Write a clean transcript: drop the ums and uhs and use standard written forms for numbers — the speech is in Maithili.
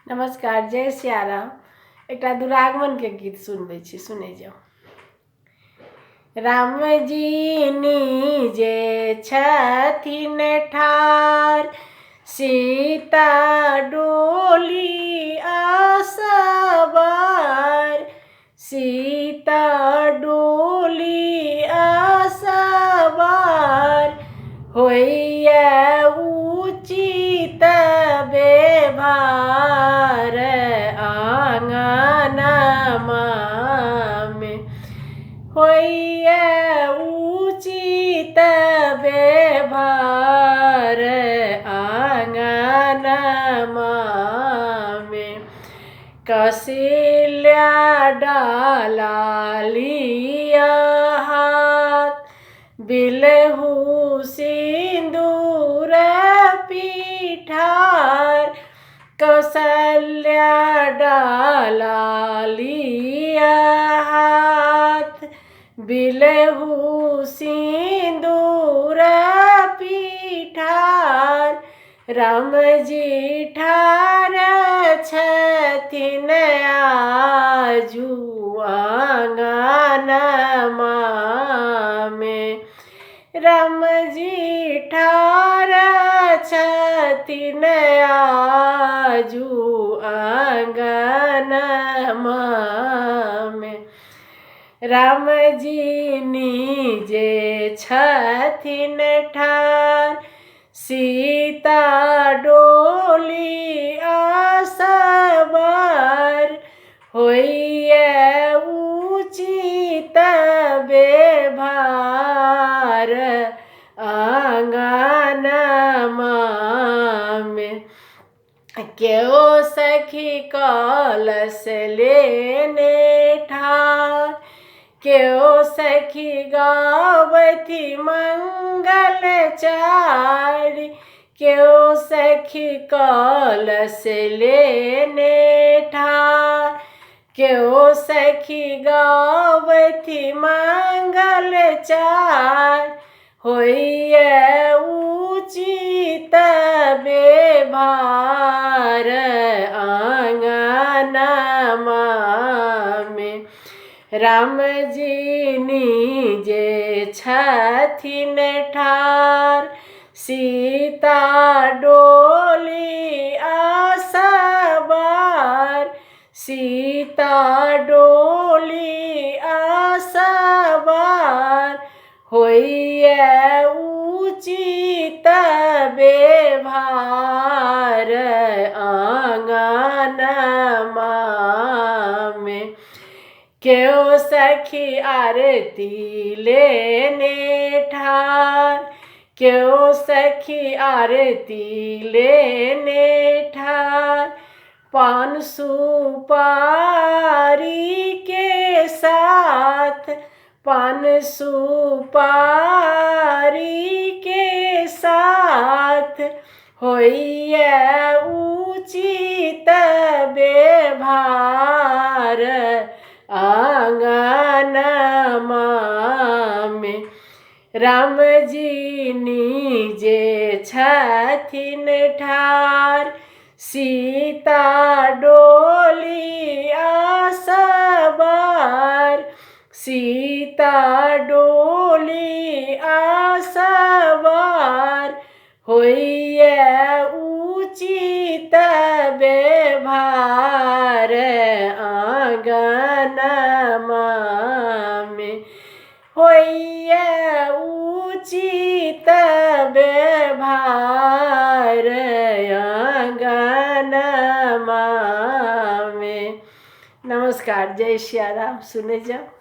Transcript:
नमस्कार, जय सियाराम। एकटा दुरागमनके गीत सुनबै छी, सुनै जाउ। राम जी जे छथिन ठार, सीता डोली असवार, सीता डोली असवार, होइए उचित व्यवहार आँगनमा मे, होइए उचित व्यवहार आँगनमा मे। कौशल्या डाला लिया हाथ, बिलहु सिन्दूर पिठार, कौशल्या डाला लिया हाथ, बिलहु सिन्दूर पिठार, रामजी ठार छथिन आजू आँगनमा मे, रामजी ठार छथिन आजू आँगनमा मे। रामजी जे छथिन ठार, सीता डोली असवार, होइए उचित व्यवहार आँगनमा मे। केओ सखी कलश लेने ठार, केओ सखी गाबथि मंगल चारि, केओ सखी कलश लेने ठार, केओ सखी गाबथि मंगल चार, होइए उचित व्यवहार आँगनमा मे। रामजी जे छथिन ठार, सीता डोली असवार, सीता डोली असवार, होइए उचित व्यवहार आँगनमा मे। केओ सखी आरती लेने ठार, केओ सखी आरती लेने ठार, पान सुपारी के साथ, पान सुपारी के साथ, होइए उचित व्यवहार आँगनमा मे। रामजी जे छथिन ठार, सीता डोली असवार, सीता डोली असवार, होइए उचित व्यवहार आँगनमा मे, होइए उचित व्यवहार आँगनमा मे। नमस्कार, जय सियाराम। सुनै जाउ।